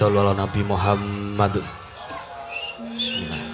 Shallu ala Nabi Muhammad. Bismillah.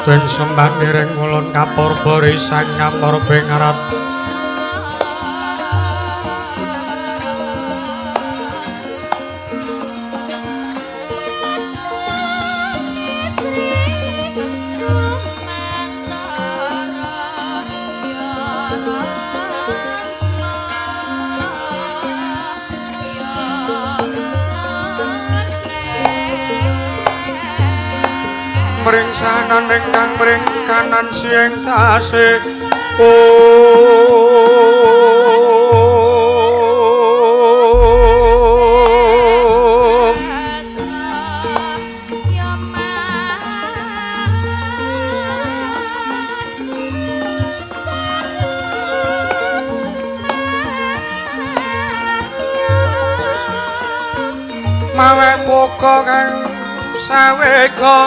Den sembah niring ulun kapurba risang ngamur bingarat. Mring sanan ingkang mring kanan siang tasih mawe buka kang sawega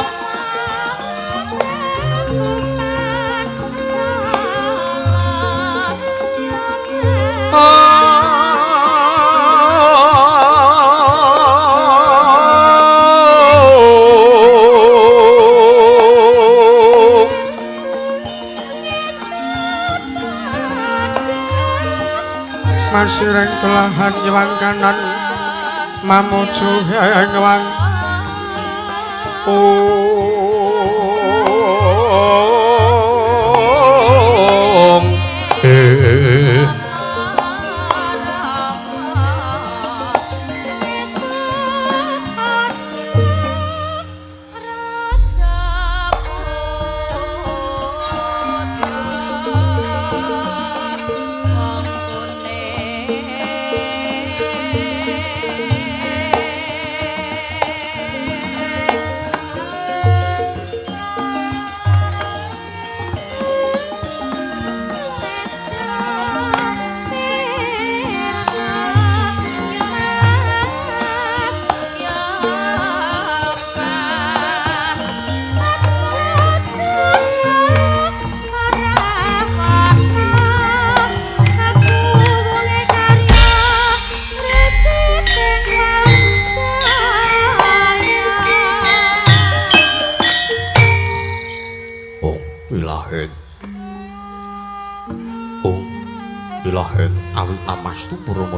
Masireng telahan nyewang kanan mamuju nyewang ong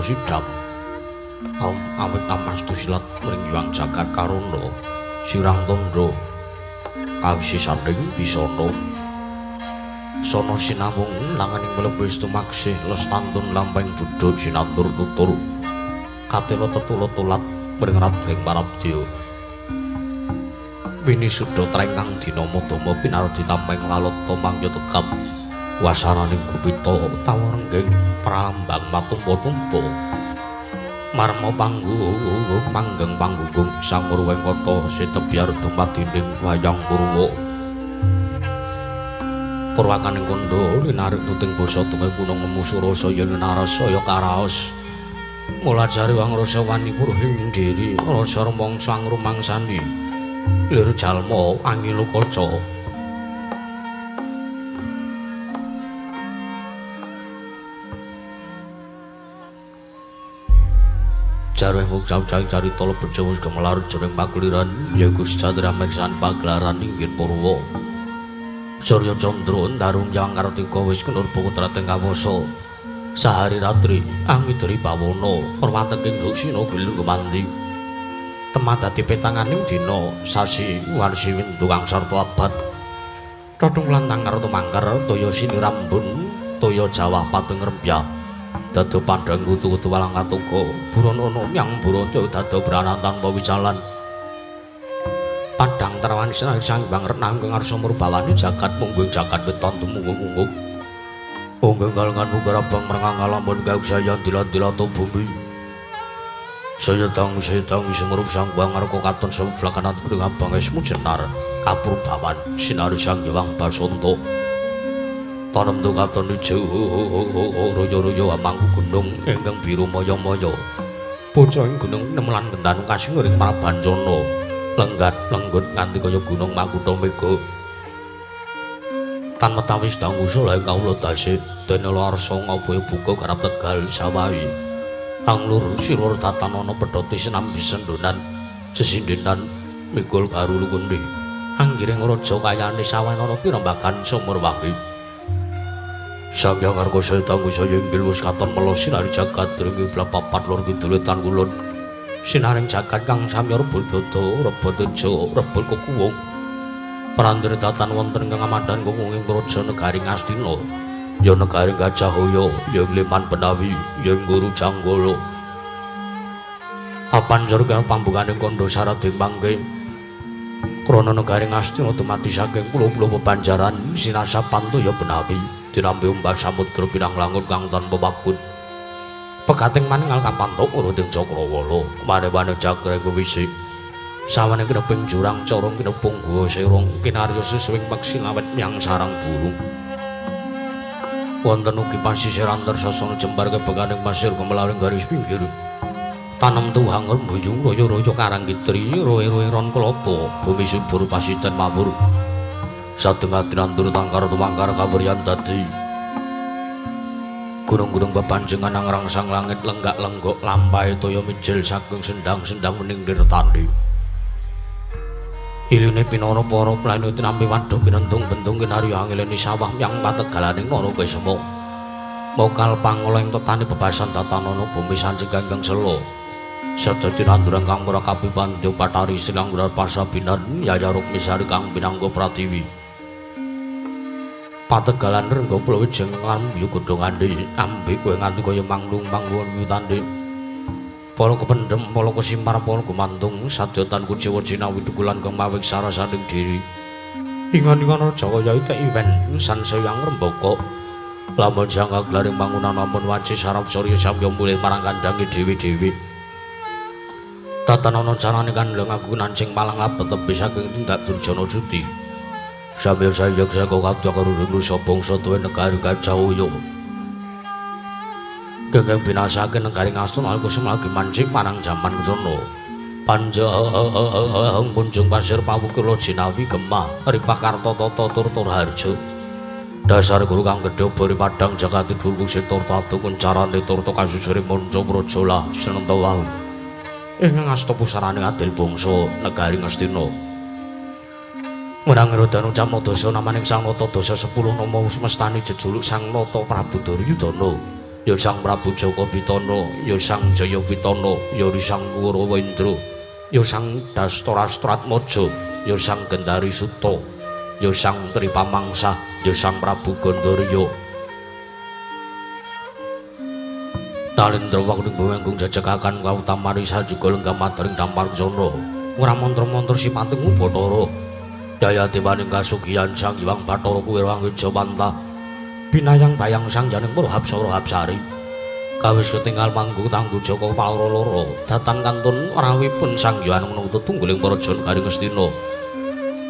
Sidam awit amastu silat mring Hyang Jagat Karana sirang tandha kawisisaning bisana sana sinawung langening mlebis tumaksih lestantun lampahing budha sinantur tutur katela tetula tulat mring Raden Parabdya winisuda trengkang dina madama pinardi tampeng lalata mangya tegap wasananing gupita tawa rengging pralambang matumpa-tumpa marma panggung manggeng panggung sangur wengkata sitebyar dumadining wayang purwa purwakaning kandha linarik tuting basa tume gunung nemu surasa yen narasaya karaos mulajari wangrasa wani purhing diri rasa rumangsa ngrumangsani lir jalma angilukaca. Jarwe mung cacah carita lebet wis gemelar jroning pakeliran yaiku sejatine mirsan pagelaran inggih Purwa. Surya Candra Darung Hyang Kartika wis kenur putrating kawasa. Sahari ratri angidri bawana perwateking duksina gilir gumanti. Temah dadi petanganing dina sasi warsi windu kang sarta abad. Tothung lantang karo tumangker toya sinirambun toya jawah patung rembyah. Dado pandang kutu-kutu walang katuka buronono yang burono dado branan tanpa wicalan padang terawan sang bang renang kang ngarsa murbawani jagat mungguing jagat weton tumunggung-unggung unggeng galengan munggar abang merengang ngalamun kausayan dilan-dilato bumi saya tang sumurup sang bang ngarka katon seblakanat kuning abang esmu jenar kapurbawan sinari sang Hyang Basanta tanem katon ijo royo-royo amangku gunung ingkang biru maya-maya bocah ing gunung nemelan gendan kasinguring Prabancana lenggat lenggut nganti kaya gunung Makutha Mega tan metawis dangu saleh kawula dase dene larsa ngabaya buka garap Tegal sawahi anglur silur tatanana pedhoti sinambi sendonan sesindenan mikul garu lukundi anggiring raja kayane sawanana pirembagan sumur wangi. Sang Hyang Arga tanggu saya inggil wis katon mela sinari jagat ring kiblat papat lor kidul wetan kulon. Sinaring jagat kang samya rebul bada rebut teja rebul kekuwung. Prandene datan wonten kang amandan kuwung ing praja negari Ngastina. Ya negari Gajahaya, ya ing Liman Benawi, ya ing Guru Janggala. Apanjur karo pambukane kandha sarading mangke. Krana negari Ngastina dumadi saking pulo-pulo pebanjaran sinasapan toya Benawi, dinampi ombak samudra pinang langun kang tanpa wakun. Pekating maningal kapantuk uruting cakrawala, wane-wane jagreng wisi. Sawane kineping jurang corong kinepung guwa serong kinarya susuwing peksi lawet myang sarang burung. Wonten ugi pasisir antar sasana jembar kebekaning pasir gumelaring garis pinggir. Tanem tuhang rembuyung royo-royo karang kitri roe-roe ron kelapa bumi subur pasiten mawur. Satengah tinandur tangkar tumangkar kawuryan dadi. Gunung-gunung bepanjengan ngrangsang langit lenggak-lenggok lampahe toya mijil saking sendang-sendang wening nirtani. Iline pinara para plane tinampi wadhuh pinentung-bentung kinarya angileni sawah yang pategalaning Narakesema. Mokal pangola ing tetani bebasan tatanana bumi sancing ganggang sela. Sada tinanduran kang ora kapipandya Bathari Sinangguran Pasabinan Yaya Rukmisari kang pinangga pratiwi. Pategalan rengga pulo wijeng ngambi godhongane ambi kowe nganti kaya manglung-manglung wiwitane. Para kependhem, para kesimpar, para gumantung sadya tan kuciwa jinawi dukulan kang mawing sarasaning diri. Ingon-ingon raja kaya ite iwen sansaya ngrembaka. Lamun sang kaglaring bangunan ampun wanci sarap surya samya mulih marang kandhange dhewe-dhewe. Tatanana carane kandhang aku nancing malang labet tebih saking tindak durjana judi. Samya sayek saka kadya karo nusa bangsa tuwe negari Gajahaya. Genggeng binasake negari Ngastina kusum lagi mancing marang jaman kuno. Panjang punjung pasir pawukira jinawi gemah ripah karta tata tur harja. Dasar guru kang gedhe bori padang jagat dhuwur kusita tatu kuncarane turta kasusure manca praja lah senenta wau. Ing ngasta pusarane adil bangsa negari Ngastina. Menang rodano camna dasa namaning Sang Nata dasa 10 nama semestani jejuluk Sang Nata Prabu Duryudana. Ya Sang Prabu Jaka Pitana, ya Sang Jaya Pitana, ya Sang Kurawendra, ya Sang Dastarastratmaja, ya Sang Gendari Suta, ya Sang Tripamangsa, ya Sang Prabu Gandarya. Nalendra wektu bumi jejekakan kautamani sajuga lenggah madaring dampar jana. Ora mantra-mantra sipating Bathara. Jaya dewaning kasugihan Sang Hyang Bathara kuwi Wangijawanta. Binayang bayang sang janing para hapsara hapsari. Kawis ketinggal manggu tanggu Jaka Paloro loro. Datan kantun rawuhipun Sang Hyang Nata tungguling para jon garing Ngastina.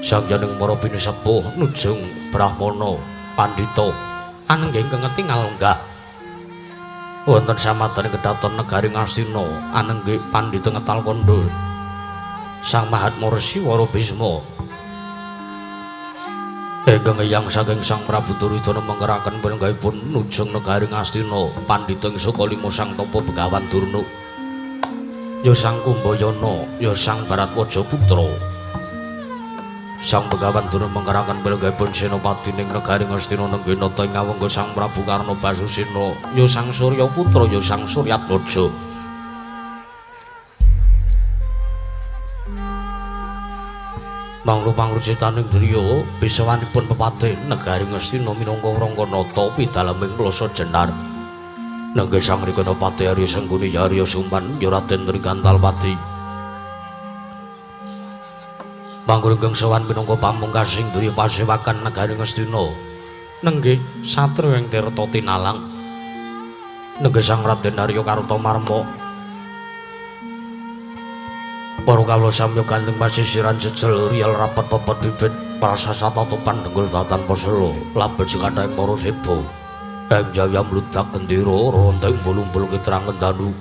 Sang janing para pinusepuh nujung brahmana pandhita anenggih ingkang ketingal lenggah. Wonten samadane kedaton negari Ngastina anenggih pandhita ngetal kandha Sang Mahatma Resi Wara Bisma. Ingkang eyang saking Sang Prabu Duryudana mengeraken penenggahipun nujung negari Ngastina pandhita ing saka lima Sang Tapa Begawan Durna, ya Sang Kumbayana, ya Sang Baratwaja Putra. Sang Begawan Durna mengeraken penenggahipun senopati ning negari Ngastina nenggih nata ing awangga Sang Prabu Karna Basusena, ya Sang Surya Putra, ya Sang Suryatmaja. Manglu pangrucitaning driya pisawanipun pepatih negari Ngastina minangka Rangkanata pidaleming Plasa Jenar. Nenggih Sang Rikanapati Arya Sengguni Arya Suman ya Raden Trigantalpati. Manglu ingkang sowan minangka pamungkasing driya pasewakan negari Ngastina. Nenggih satriya ing Tirta Tinalang. Nenggih Sang Raden Arya Kartamarma. Para kawula samya gandeng pasisiran jejel riyal rapet pepet bibit prasasa tatopan dengkul datan pasela labet sekadhaing para seba ing jaya mludak gendera ronteng bulung-bulung kitrangen danu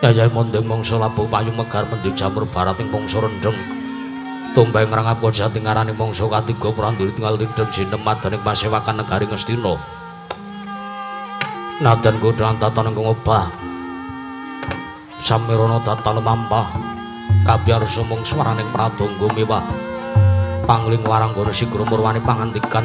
yayahe mondeng mangsa labuh payu megar mendhi jamur barating mangsa rendheng tumbang ngrangap jati ngarani mangsa katiga pranduri tinggal tidhem jinem madaning pasewakan negari Ngastina. Nadan godhang tatan ingkang obah samirana tatan mampah kabiyarsa mung swaraning pradangga mewah pangling waranggana sigra murwani pangantikan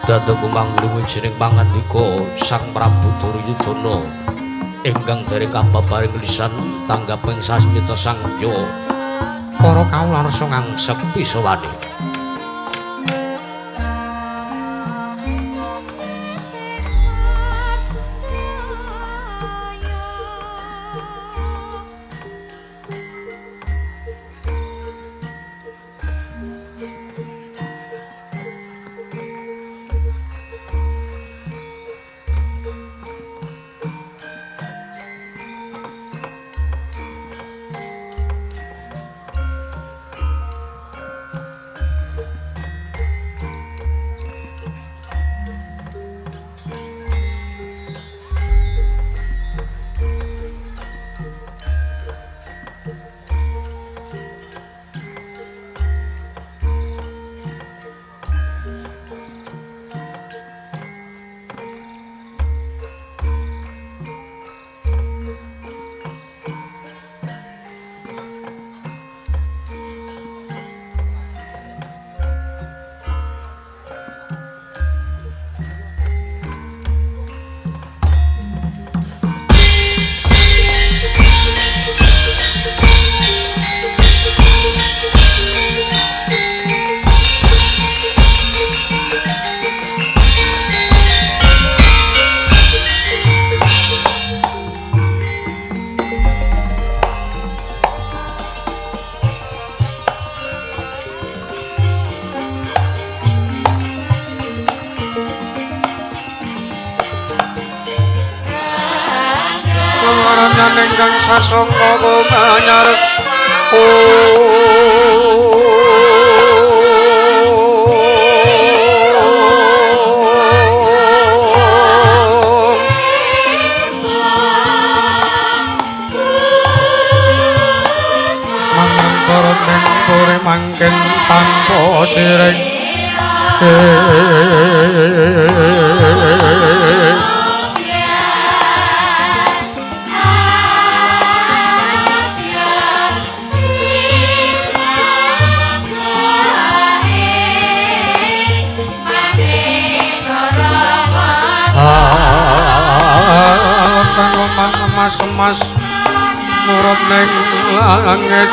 dados kumangling wijining pangandika Sang Prabu Duryudana ingkang dereng kababaring lisan tanggaping sasmita Sang Hyang para kawula rasa ngangsek pisawane. Panjenengan ingkang sasangka manyar. Mangkara ning puri mangken tanpa siring. Emas-emas murub ning langit.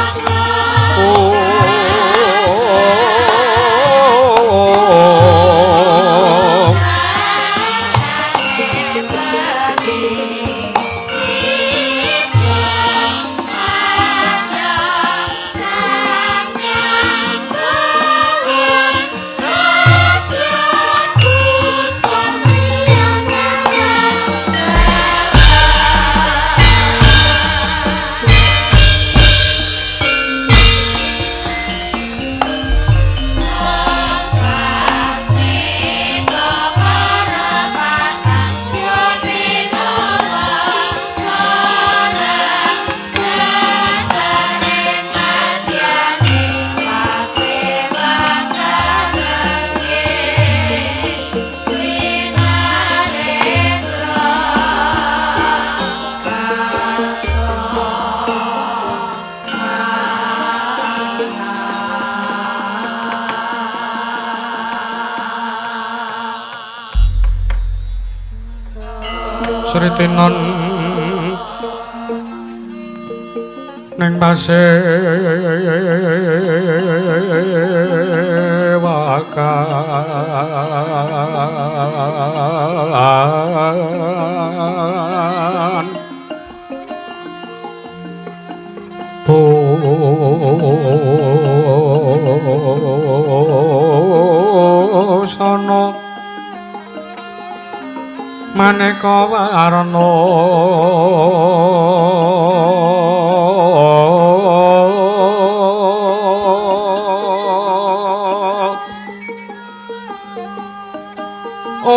Sritinon ning pasewakan busana maneka warna. Ong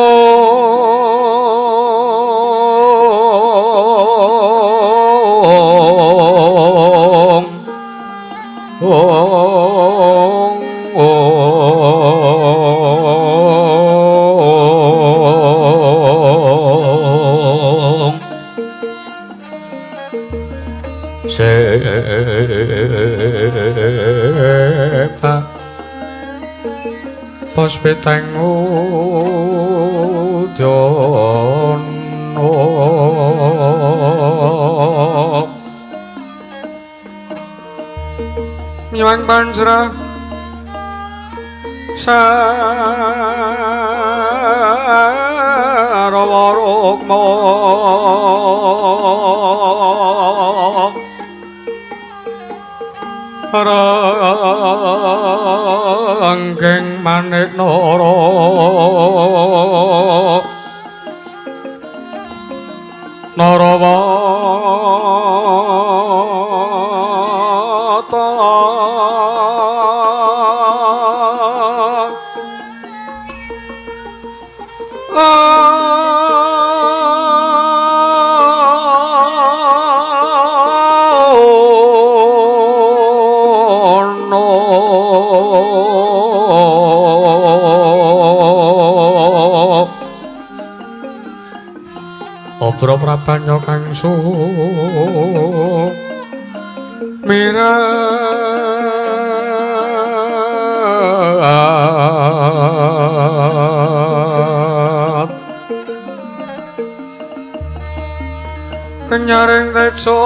ong ong Sepa Puspiteng udyana Miwang panjra Sarawa rukma Ranggeng manik nara Narawata Obro prabanya kang sumirat kenyaring reksa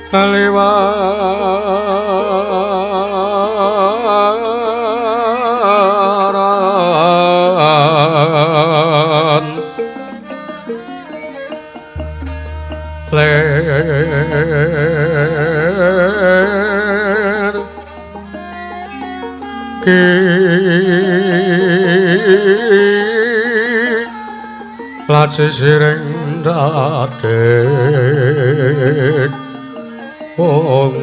kaliwaran ler ki laci siring Cendhate ong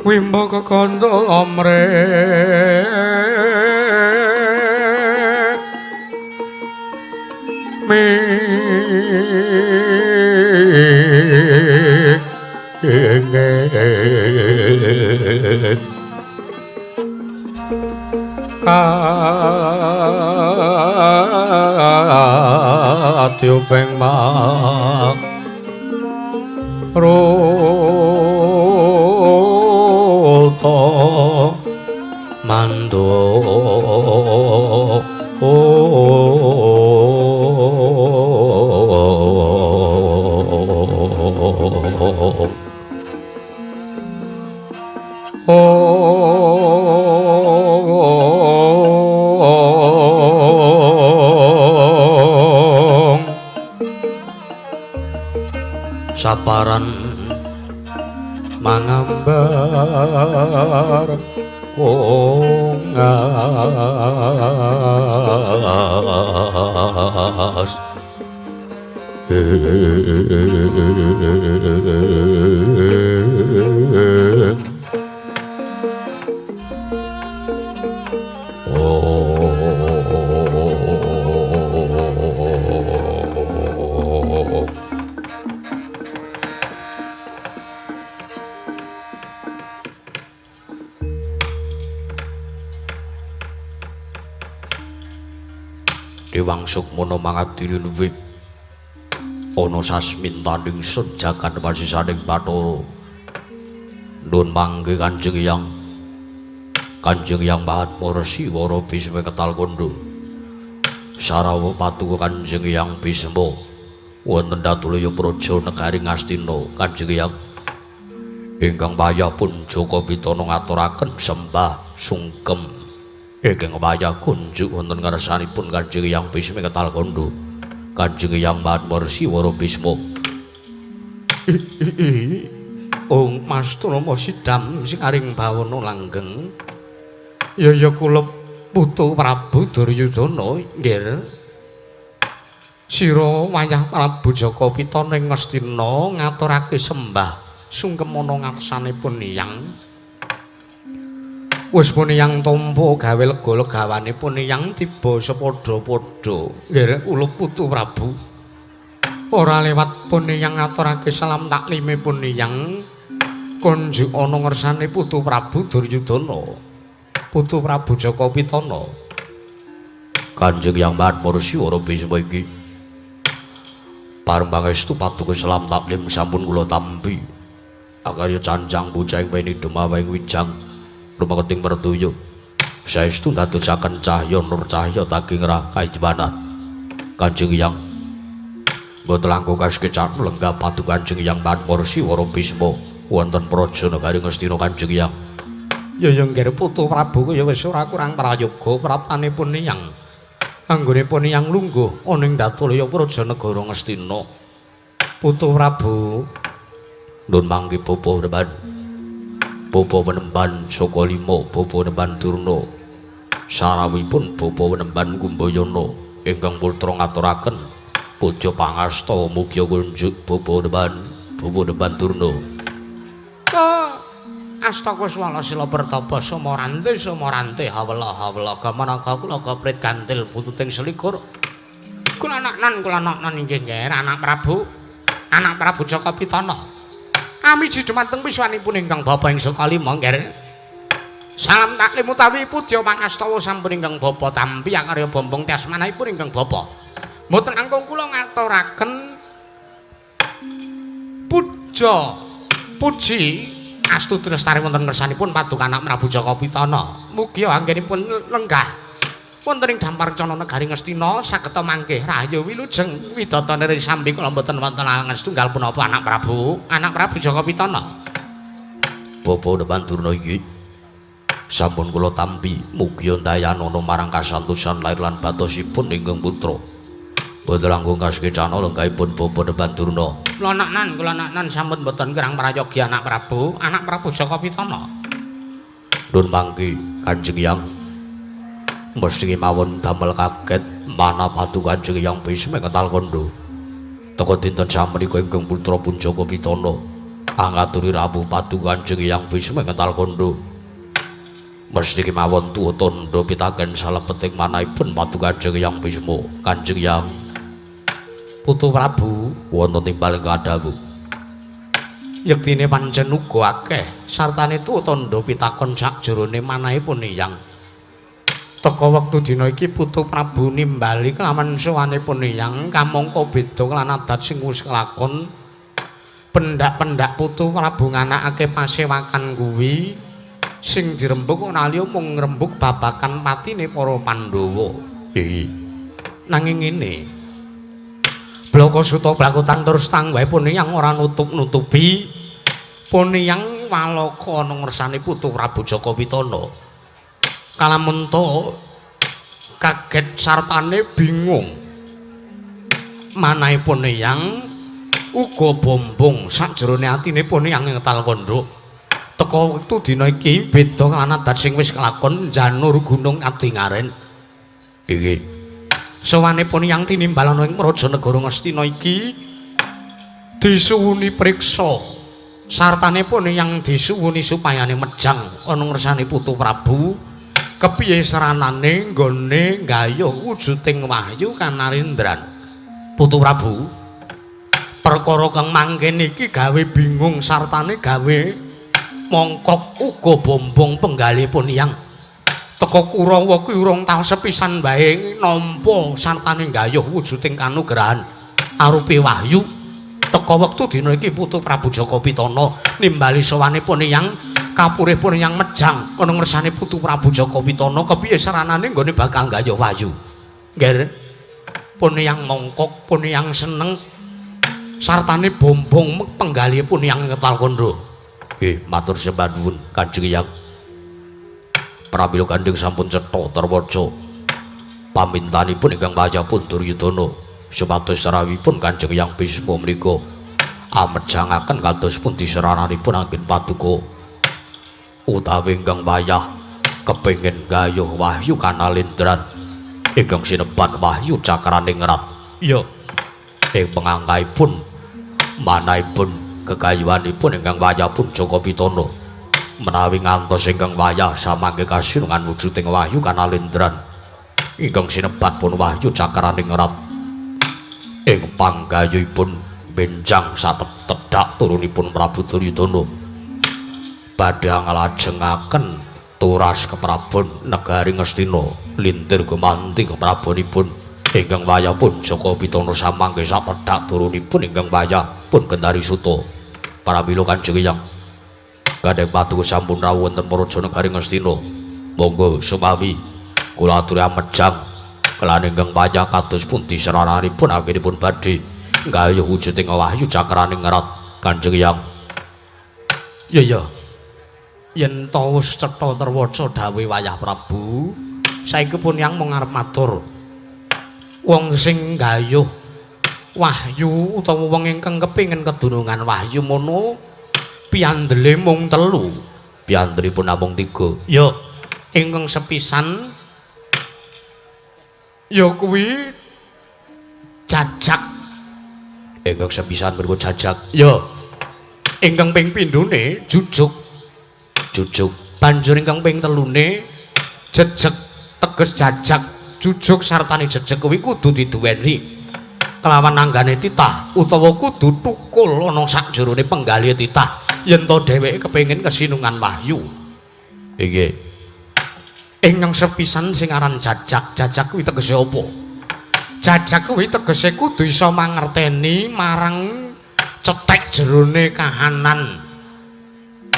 wimbo kekandha amre mi katyuping maruta mandu Saparan mangambar ungas Dewang Sukmana mangadili luwih ana sasmintaning sejagan pasisaning Bathara. Nun mangke Kanjeng Hyang. Kanjeng Hyang Mahatma Resi Wara Bisma Ketal Kandha. Sarawuh patuko Kanjeng Hyang Bisma wonten Datulaya Praja negari Ngastina. Kanjeng Hyang ingkang wayah pun Jaka Pitana ngaturaken sembah sungkem ingkang wayah kunjuk wonten ngarsanipun Kanjeng Hyang Bisma Ketal Kandha. Kanjeng Hyang Mahatma Resi Wara Bisma. Ong Mas Trama sidam sing aring bawana langgeng. Ya ya kula putu Prabu Duryudana nggih. Sira wayah Prabu Jaka Pitana ing Ngastina ngaturake sembah sungkem ana ngarsanipun Hyang. Wis pun Hyang tampa gawe lega legawanipun Hyang tiba sepadha-padha nggih kula putu Prabu. Ora lewat pun Hyang ngaturake salam taklimipun Hyang kunjuk ana ngersane putu Prabu Duryudana, putu Prabu Jaka Pitana. Kanjeng Hyang Mahatma Resi Wara Bisma iki pareng pangestu patuko salam taklim sampun kula tampi. Akarya cancang bocah ing weni demawing wijang rumaketing mertuya. Saestu ndadosaken cahya nur cahya daging ra kajiwanan. Kanjeng Hyang mboten langkung kasekecan lenggah padu Kanjeng Hyang Mahatma Resi Wara Bisma wonten praja negari Ngastina Kanjeng Hyang. Ya ya nggih putu Prabu ya wis ora kurang prayoga praptanipun Hyang. Anggonipun Hyang lungguh ana ing Datulaya praja negara Ngastina. Putu Prabu nun mangke bapa reban. Bapa Penemban Saka Lima, Bapa Penemban Durna, sarawuhipun Bapa Penemban Kumbayana ingkang putra ngaturaken puja pangasta mugia kunjuk Bapa Penemban, Bapa Penemban Durna. Astaka swala sila pertapa sumarante sumarante hawela hawela gamanaka kula gaprit kantil pututing selikur. Kula anaknan kula anaknan inggih nggih anak Prabu, anak Prabu Jaka Pitana. Amiji dumateng wiswanipun ingkang bapa ing Saka Lima nggih. Salam taklim utawi pudya pangastawa sampun ingkang bapa tampi akarya bombong tiasmanahipun ingkang bapa. Mboten langkung kula ngaturaken puja puji astuti lestari wonten ngersanipun paduka anak Prabu Jaka Pitana. Mugi anggenipun lenggah wonten ing Dampar Cana negari Ngastina sageta mangke rahayu wilujeng widatane sambi kula mboten wonten alangan setunggal punapa anak Prabu, anak Prabu Jaka Pitana. Bapa Penemban Durna iki sampun kula tampi mugi ndayanana marang kasantosan lair lan batosipun ingkang putra. Mboten langkung kasekecana lenggahipun Bapa Penemban Durna. Kula naknan, kula naknan sampun mboten kirang prayogi anak Prabu, anak Prabu Jaka Pitana. Nun mangki Kanjeng Hyang. Mesti mawon damel kaget manah Paduka Kanjeng Hyang Bisma ngetal kondo. Teka dinten samenika ingkang putra pun Jaka Pitana angaturi rawuh Paduka Kanjeng Hyang Bisma ngetal kondo. Mesti kemawon tuwa tandha pitaken salebeting manahipun Paduka Kanjeng Hyang Bisma. Kanjeng Hyang Putu Prabu wonten timbal kadhawuh. Yektine pancen uga akeh sartane tuwa tandha pitakon sakjerone manahipun Hyang. Teka wektu dina iki Putu Prabu nimbali kelawan sowanipun Hyang kamangka beda lan adat sing wis kelakon. Pendak-pendak Putu Prabu nganakake pasewakan kuwi sing dirembug ora liya mung ngrembug babakan patine para Pandhawa. Iki nanging ngene. Blaka Suta Blakutan terus tangguhipun Hyang ora nutup-nutupi pun Hyang walaka ana ngersane Putu Prabu Jaka Pitana. Kalamunta kaget sartane bingung. Manahipun Hyang uga bombong sakjerone atine pun Hyang ngetal kandha. Teka wektu dina iki beda lan adat sing wis kelakon janur gunung Adingaren. Iki sowanipun Hyang tinimbal ana ing praja negara Ngastina iki disuwuni priksa. Sartane pun Hyang disuwuni supayane mejang ana ngersane Putu Prabu. Kepiye seranane nggone nggayuh wujuding wahyu kanarendran. Putu Prabu, perkara kang mangkene iki gawe bingung sartane gawe mongkok uga bombong penggalihipun Hyang. Teka Kurawa kuwi urung tau sepisan wae nampa sartane nggayuh wujuding kanugrahan arupi wahyu. Teka wektu dina iki Putu Prabu Jaka Pitana nimbali sowanipun Hyang kapurihipun Hyang mejang ana ngersane Putu Prabu Jaka Pitana kepiye seranane nggone bakal nggayuh wahyu. Nggih. Pun Hyang mongkok, pun Hyang seneng sartane bombong penggalihipun Hyang ngetal kandha. Nggih, matur sembah nuwun Kanjeng Hyang. Pramila gandeng sampun cetha terwaca pamintanipun ingkang wayahipun Duryudana supados sarawipun Kanjeng Hyang Bisma menika amejangaken kados pundi serananipun anggen paduka utawi ingkang wayah kepengin gayuh wahyu kanalendran ingkang sinebat wahyu cakraningrat. Iya. Ing pengangkaipun manahipun gegayuhanipun ingkang wayahipun Jaka Pitana menawi ngantos ingkang wayah samangke kasinungan wujuding wahyu kanalendran ingkang sinebat pun wahyu cakraningrat ing panggayuhipun benjang satedhak turunipun Prabu Duryudana badhe nglajengaken turas keprabon negari Ngastina lintir gumanti keprabonipun ingkang wayah pun Jaka Pitana samangke satedhak turunipun ingkang wayah pun Gendari Suta. Pramila Kanjeng Hyang gandeng paduka sampun rawuh wonten praja negari Ngastina. Monggo sumawi kula aturi amejang kelan ingkang wayah kados pundi serananipun anggenipun badhe nggayuh wujuding wahyu cakraningrat Kanjeng Hyang. Ya ya. Yen ta wis cetha terwaca dawuhe wayah Prabu, saiki pun Hyang mung arep matur. Wong sing nggayuh wahyu utawa wong ingkang kepengin kedunungan wahyu mono piyandele mung telu. Piyandelipun namung tiga. Ya, ingkang sepisan ya kuwi jajak. Ingkang sepisan menika jajak. Ya. Ingkang ping pindhone jujuk. Jujuk. Banjur ingkang ping telune jejeg, teges jajak, jujuk sartane jejeg kuwi kudu diduweni kelawan anggane titah utawa kudu tukul ana sakjerone penggalih titah yen to dheweke kepengin kesinungan wahyu. Inggih. Ingkang sepisan sing aran jajak, jajak kuwi tegese apa? Jajak kuwi tegese kudu iso mangerteni marang cethek jerone kahanan.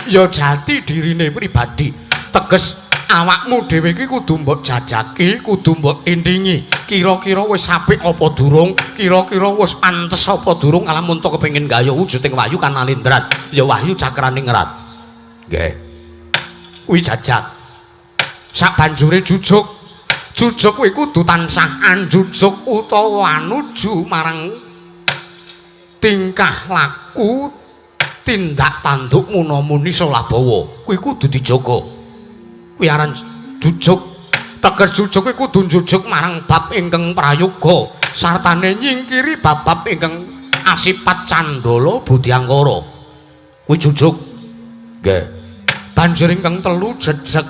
Ya jati dirine pribadi. Teges awakmu dhewe iki kudu mbok jajaki, kudu mbok tindingi. Kira-kira wis apik apa durung? Kira-kira wis pantes apa durung lamun to kepengin gayuh wujuding wahyu kanalendran, ya wahyu cakraningrat. Nggih. Kuwi jajak. Sabanjure jujuk. Jujuk kuwi kudu tansah anjujuk utawa anuju marang tingkah laku tindak tanduk munamuni solabawa. Kuwi kudu dijaga. Kuwi aran jujuk. Teges jujuk kuwi kudu njujuk marang bab ingkang prayoga sartane nyingkiri bab-bab ingkang asipat candala budyangkara. Kuwi jujuk. Nggih. Banjur ingkang telu jejeg.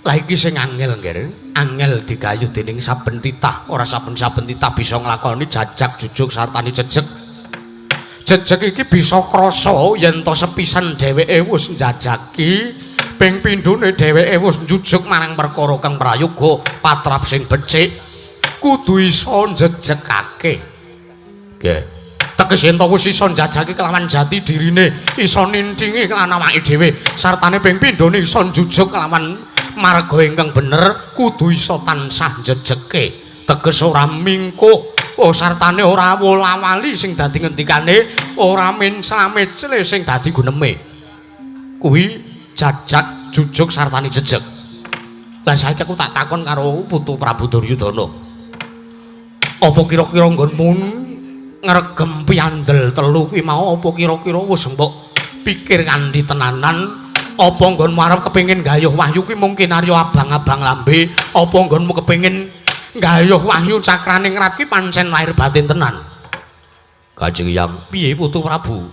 Lah iki sing angel nggih, angel digayuh dening saben titah, ora saben-saben titah bisa nglakoni jajak jujuk sartane jejeg. Jejeg iki bisa krasa yen to sepisan dheweke wis njajaki, ping pindhone dheweke wis njujuk marang perkara kang prayoga patrap sing becik, kudu iso njejegake. Nggih. Teges yen to wis iso njajaki kelawan jati dirine, iso nintingi kelawan awake dhewe, sartane ping pindhone iso njujuk kelawan marga ingkang bener, kudu iso tansah njejegke. Teges ora mingkuh, oh sartane ora wola-wali sing dadi ngendikane, ora mencla-mecle sing dadi guneme. Kuwi jajak jujuk sartane jejeg. Lah saiki aku tak takon karo putu Prabu Duryudana. Apa kira-kira nggonmu ngregem piandel telu kuwi mau apa kira-kira wis mbok pikir kanthi tenanan? Apa nggonmu arep kepengin gayuh wahyu kuwi mungkin arya abang-abang lambe? Apa nggonmu kepengin gayuh wahyu cakraning rat kuwi pancen lahir batin tenan? Kanjeng Hyang, piye putu Prabu?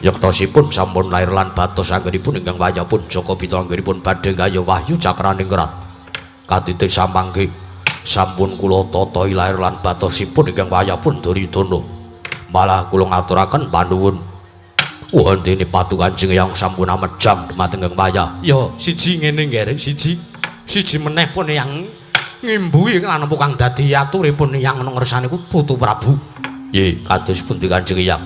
Yektosipun sampun lair lan batos anggenipun ingkang wayahipun Jaka Pita anggenipun badhe gayuh wahyu cakraning rat. Katiti samangke sampun kula tata lair lan batosipun ingkang wayahipun Duryudana. Malah kula ngaturaken panuwun. Wondene patu Kanjeng Hyang sampun amejam dhumateng ingkang wayah. Ya, siji ngene nggih, siji. Siji meneh pun yang ngimbuhi lan apa kang dadi aturipun yang ana ngersane ku putu Prabu. Nggih, kados pundi Kanjeng Hyang?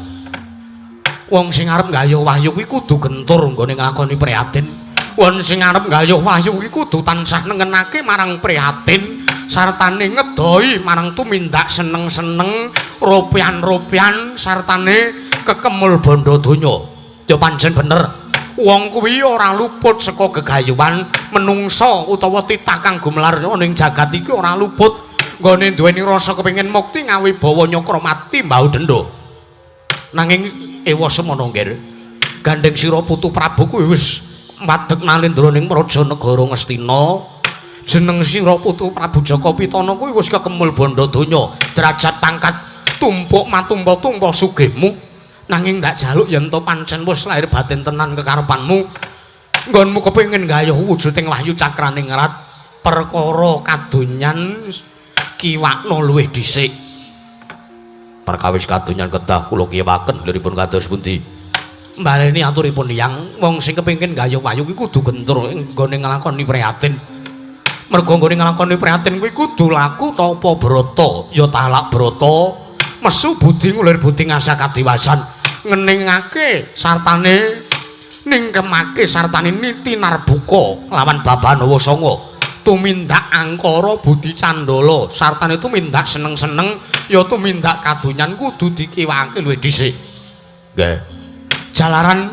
Wong sing arep nggayuh wahyu kuwi kudu gentur nggone nglakoni prihatin. Wong sing arep nggayuh wahyu kuwi kudu tansah nengenake marang prihatin sartane ngedoi marang tumindak seneng-seneng, ropian-ropian sartane kekemul bondo donya. Ya pancen bener. Wong kuwi ora luput saka gegayuhan menungsa utawa titah kang gumelar ana ing jagat iki ora luput nggone duweni rasa kepengin mukti ngawibawa nyakra mati mbau denda. Nanging ewa semono nggih, gandeng sira putu Prabu kuwi wis wadeg nalindra ning praja negara Ngastina. Jeneng sira putu Prabu Jaka Pitana kuwi wis kekemul bondo donya, derajat pangkat tumpuk matumpa-tumpa sugihmu. Nanging ndak jaluk yen to pancen wis lahir batin tenan kekarepanmu, nggonmu kepengin gayuh wujuding wahyu cakraning rat, perkara kadonyan kiwakna luwih dhisik. Perkawis kadonyan kedah kula kiwaken liripun kados pundi? Mbaleni aturipun Hyang, wong sing kepengin gayuh wahyu kuwi kudu gentur nggone nglakoni prihatin. Mergo nggone nglakoni prihatin kuwi kudu laku tapa brata, ya talak brata, mesu budi ngulir budi ngasah kadiwasan, ngeningake sartane ningkemake sartane niti narbuka lawan babanawa sanga. Tumindak angkara budi candala sartane tumindak seneng-seneng ya tumindak kadonyan kudu dikiwake luwih dhisik. Nggih. Jalaran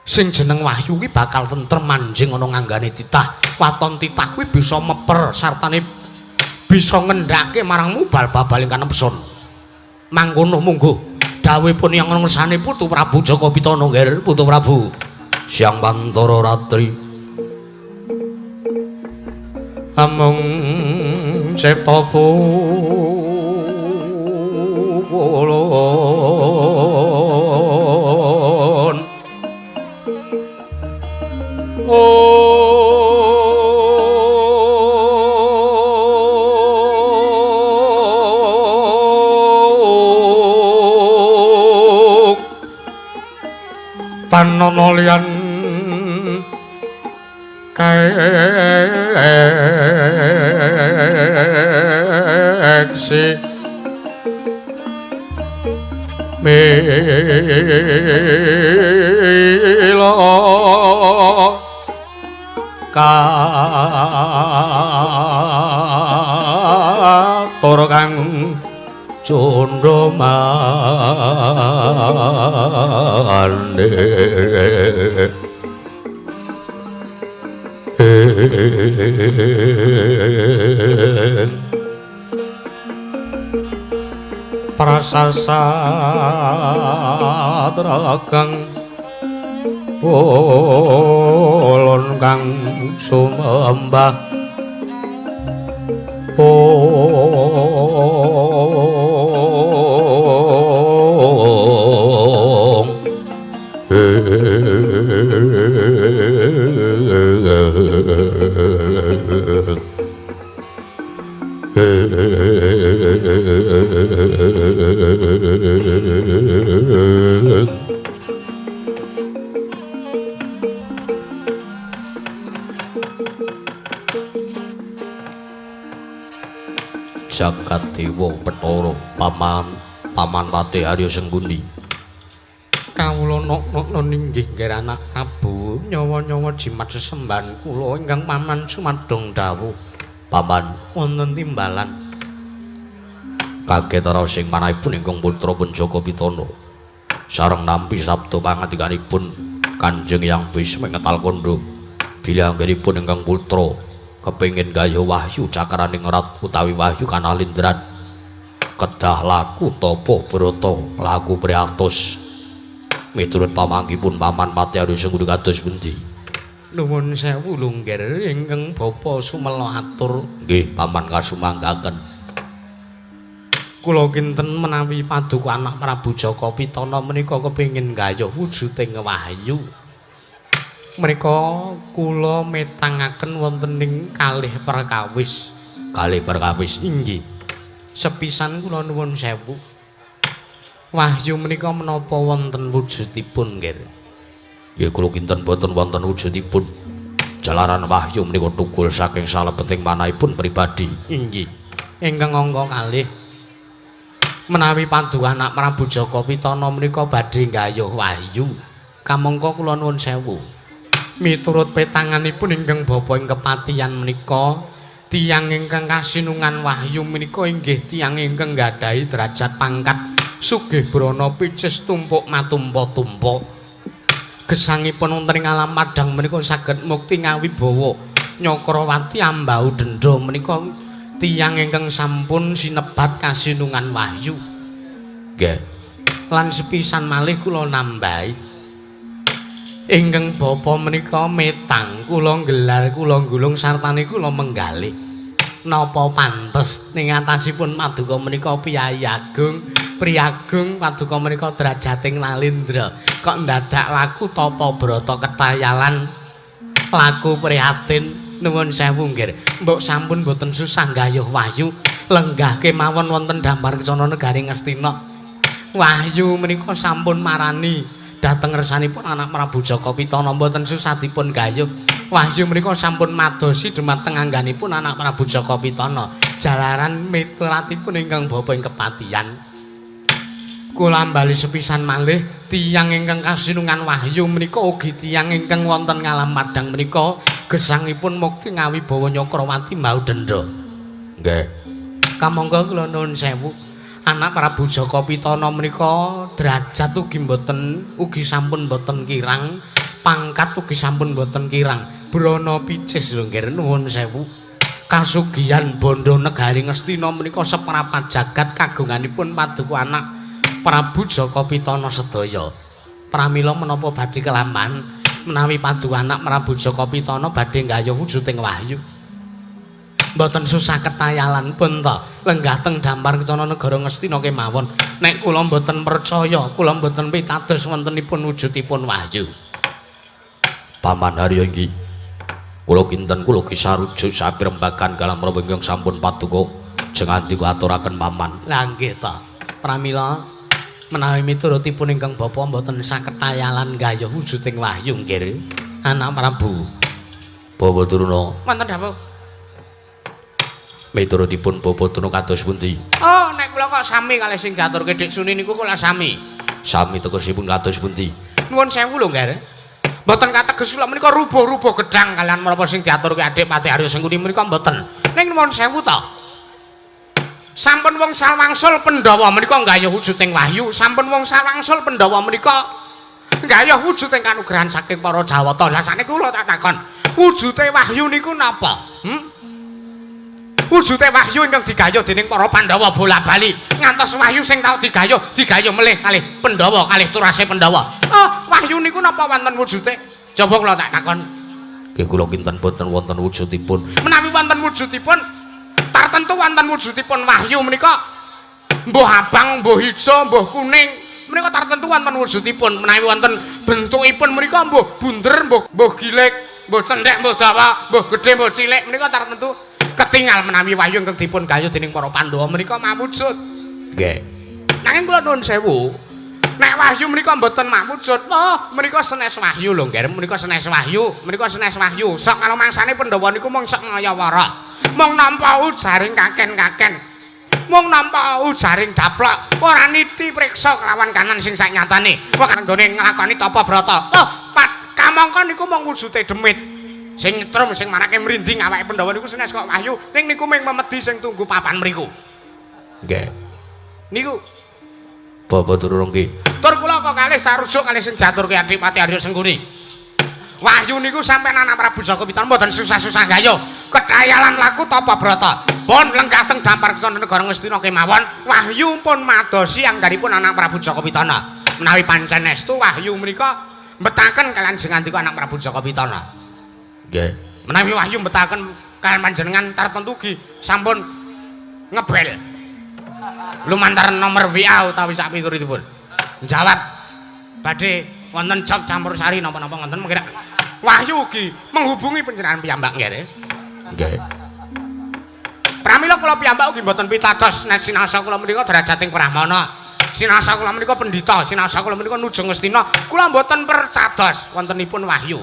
sing jeneng wahyu kuwi bakal tentrem manjing ana nganggane titah. Waton titah kuwi bisa meper sartane bisa ngendhake marang mubal babal ingkang nepsun. Mangkono mungguh dawuhipun yang ngersane putu Prabu Jaka Pitana nggih putu Prabu. Siang pantara ratri amung cipta pulun tanono liyan kaeksi mila katur kang candha mane prasasat ragang Kolon kang sumembah ong Jagat Dewa Bathara Paman Paman Patih Arya Sengkuni. Kawula nok-nokna inggih nggih anak Prabu nyawa-nyawa jimat sesembahan kula ingkang paman sumadong dawuh. Paman wonten timbalan kaget raos ing manahipun ingkang putra pun Jaka Pitana sareng nampi sabda pangandikanipun Kanjeng Hyang Bisma ngetal kandha bilih anggenipun ingkang putra kepengin gayuh wahyu cakraning rat utawi wahyu kanalindran kedah laku tapa brata laku priatos miturut pamanggipun Paman Patih Arya Sengkuni kados pundi? Nuwun sewu lho nggih ingkang bapa sumela atur. Nggih paman kasumanggaken. Kula kinten menawi paduka anak Prabu Jaka Pitana menika kepengin gayuh wujuding wahyu. Menika kula metangaken wonten ing kalih perkawis. Kalih perkawis inggih. Sepisan kula nuwun sewu. Wahyu menika menapa wonten wujudipun nggih? Nggih kula kinten boten wonten wujudipun. Jalaran wahyu menika tukul saking salebeting manahipun pribadi. Inggih. Ingkang angka kalih menawi paduka anak Prabu Jaka Pitana menika badhe nggayuh wahyu. Kamangka kula nuwun sewu. Miturut petanganipun ingkang bapa ing kepatihan menika tiyang ingkang kasinungan wahyu menika inggih tiyang ingkang nggadahi derajat pangkat sugih brana picis tumpuk matumpa-tumpa. Gesangipun wonten ing alam padhang menika saged mukti ngawibawa Nyakrawati ambau dendha menika tiyang ingkang sampun sinebat kasinungan wahyu. Nggih. Lan sepisan malih kula nambahi ingkang bapa menika metang kula nggelar kula nggulung sartane kula menggalih. Napa pantes ning atasipun paduka menika piyayi agung, priyagung paduka menika derajating nalindra kok ndadak laku tapa brata ketayalan laku prihatin. Nuwun sewu nggih mbok sampun boten susah nggayuh wahyu lenggah kemawon wonten Dampar Kencana negari Ngastina. Wahyu menika sampun marani dhateng ngersanipun anak Prabu Jaka Pitana mboten susah dipun gayuh. Wahyu menika sampun madosi dumateng angganipun anak Prabu Jaka Pitana jalaran mituratipun ingkang bapa ing kepatihan. Kula ambali sepisan malih tiyang ingkang kasinungan wahyu menika ugi tiyang ingkang wonten ngalam padhang menika gesangipun mukti ngawibawa Nyakrawati mbau dendha. Nggih. Kamangka kula nuwun sewu anak Prabu Jaka Pitana menika derajat ugi mboten ugi sampun mboten kirang, pangkat ugi sampun mboten kirang. Brana picis lho nggih nuwun sewu. Kasugihan bondo negari Ngastina menika seprapat jagat kagunganipun paduka anak Prabu Jaka Pitana sedaya. Pramila menapa badhe kelampahan menawi paduka anak Prabu Jaka Pitana badhe nggayuh wujuding wahyu. Mboten susah ketayalan pun ta lenggah teng Dampar Kencana negara Ngastina kemawon. Nek kula mboten percaya, kula mboten pitados wontenipun wujudipun wahyu. Paman Harya inggih. Kula kinten kula kisarujuk sapirembagan galam menapa ingkang sampun paduka jengan dikaturaken paman. Lah nggih ta. Pramila menawi miturutipun ingkang bapa mboten saketayalan gayuh wujuding wahyu nggih anak Prabu Bawa Durna. Wonten dawuh. Miturutipun Bawa Durna kados pundi? Oh, nek kula kok sami kalih sing diaturke Dik Suni niku kula sami. Sami tegesipun kados pundi? Nuwun sewu lho nggih. Mboten kateges kula menika rubuh-rubuh gedhang kalian menapa sing diaturke Adik Patih Arya Sengkuni menika mboten. Ning nuwun sewu ta. Sampun wong sawangsul Pandhawa menika nggayuh wujuding wahyu, sampun wong sawangsul Pandhawa menika nggayuh wujuding kanugrahan saking para Jawata. Lah sakniki kula tak takon, wujude wahyu niku napa? Wujude wahyu ingkang digayuh dening para Pandhawa bola-bali ngantos wahyu sing tau digayuh, digayuh melih kalih Pandhawa kalih turase Pandhawa. Oh, wahyu niku napa wonten wujude? Coba kula tak takon. Nggih kula kinten boten wonten wujudipun. Menawi wonten wujudipun tartentu wonten wujudipun wahyu menika mbuh abang, mbuh ijo, mbuh kuning, menika tartentu wonten wujudipun. Menawi wonten bentukipun menika mbuh bunder, mbuh gilik, mbuh cendhek, mbuh dawa, mbuh gedhe, mbuh cilik, menika tartentu ketingal menawi wahyu ingkang dipun gayuh dening para Pandhawa menika mawujud. Nggih. Nanging kula nuwun sewu, nek wahyu menika mboten mawujud, oh menika senes wahyu lho, Ngger, menika senes wahyu, menika senes wahyu. Sok karo mangsane Pandhawa niku mung sok ngayawara. Mung nampa ujaring kaken-kaken. Mung nampa ujaring daplok, ora niti priksa kelawan kanan sing saknyatane. Wong anggone nglakoni tapa brata. Oh, kamangka niku mung wujude demit. Sing nyetrum sing marake mrinding awake Pandhawa niku senes kok wahyu, ning niku mung memedi sing tunggu papan mriku. Nggih. Niku Bapak Durung nggih. Tur kula kok kalih sarujuk kalih sing diaturke Adipati Arya Sengkuni. Wahyu niku sampeyan anak Prabu Jaka Pitana mboten susah-susah gayuh. Kekayalan laku tapa brata. Pun lenggah teng dampar kesana negara Ngastina kemawon, wahyu pun madosi anggaripun anak Prabu Jaka Pitana. Menawi pancen estu wahyu menika mbetaken kalian jengandika anak Prabu Jaka Pitana. Nggih. Menawi wahyu mbetaken kalian panjenengan tartentu ugi sampun ngebel. Lumantar nomor WA utawi sak piturutipun. Jawab badhe wonten job campur sari napa-napa ngoten mungkin wahyu ugi menghubungi panjenengan piyambak nggih. Nggih. Pramila kula piyambak ugi mboten pitados nek sinasa kula menika derajating brahmana. Sinasa kula menika pendhita, sinasa kula menika nujung Ngastina. Kula mboten percados wontenipun wahyu.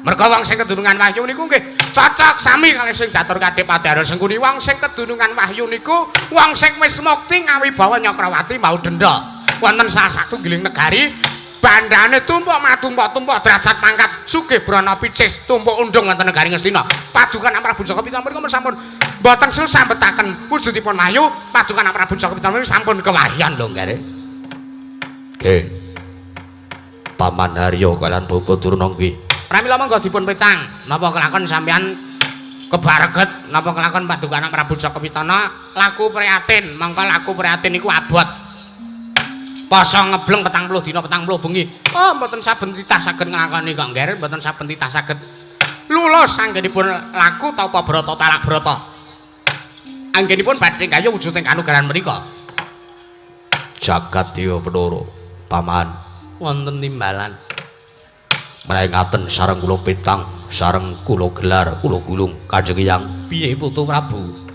Merga wong sing kedunungan wahyu niku nggih cocok sami kalih sing diatur Adipati Arya Sengkuni. Wong sing kedunungan wahyu niku wong sing wis mukti ngawibawa Nyakrawati mau denda. Wonten salah satunggiling negari bandane tumpuk matumpuk-tumpuk derajat pangkat sugih brana picis tumpuk undung wonten negari Ngastina. Padukan Prabu Jaka Pitana mriku sampun mboten susah mbetaken wujudipun wahyu, padukan Prabu Jaka Pitana sampun kewahyan lho nggih. Nggih. Paman Haryo kalian Bapak Durna nggih. Pramila monggo dipun petang, napa kelakon sampeyan kebareget, napa kelakon paduka anak Prabu Jaka Pitana laku prihatin, mongko laku prihatin niku abot. Poso ngebleng 40 dina 40 bengi. Oh, mboten saben titah saged nglakoni kok, Ngger, mboten saben titah saged lulus anggenipun laku tapa brata talak brata. Anggenipun badhe gayuh wujuding kanugrahan menika. Jagat Dewa Bathara, Paman wonten timbalan. Menawi ngaten sareng kula petang, sareng kula gelar, kula gulung Kanjeng Hyang. Piye Putu Prabu?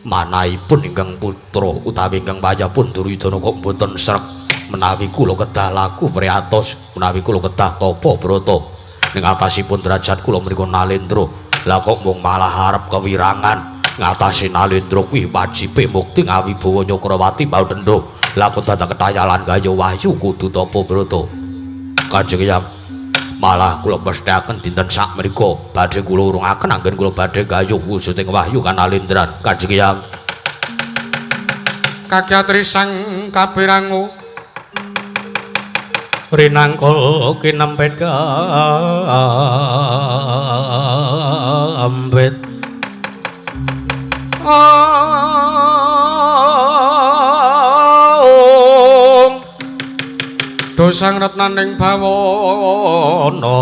Manahipun ingkang putra utawi ingkang wayahpun Duryudana kok mboten sreg menawi kula kedah laku priyatos, menawi kula kedah tapa brata ning atasipun derajat kula mriku Nalendra. Lah kok mung malah arep kewirangan ngatasi Nalendra kuwi wajibe mukti ngawibawa Nyakrawati mau denda. Lah kok dadak ketayalan gayuh wahyu kudu tapa brata. Kanjeng Hyang, malah kula mesthekaken dinten sakmenika badhe kula urungaken anggen kula badhe gayuh wujuding wahyu kanalendran. Kanjeng Hyang kagyatri sang kapirangu rinangkul kinempet kampet. Dosang retnaning bawana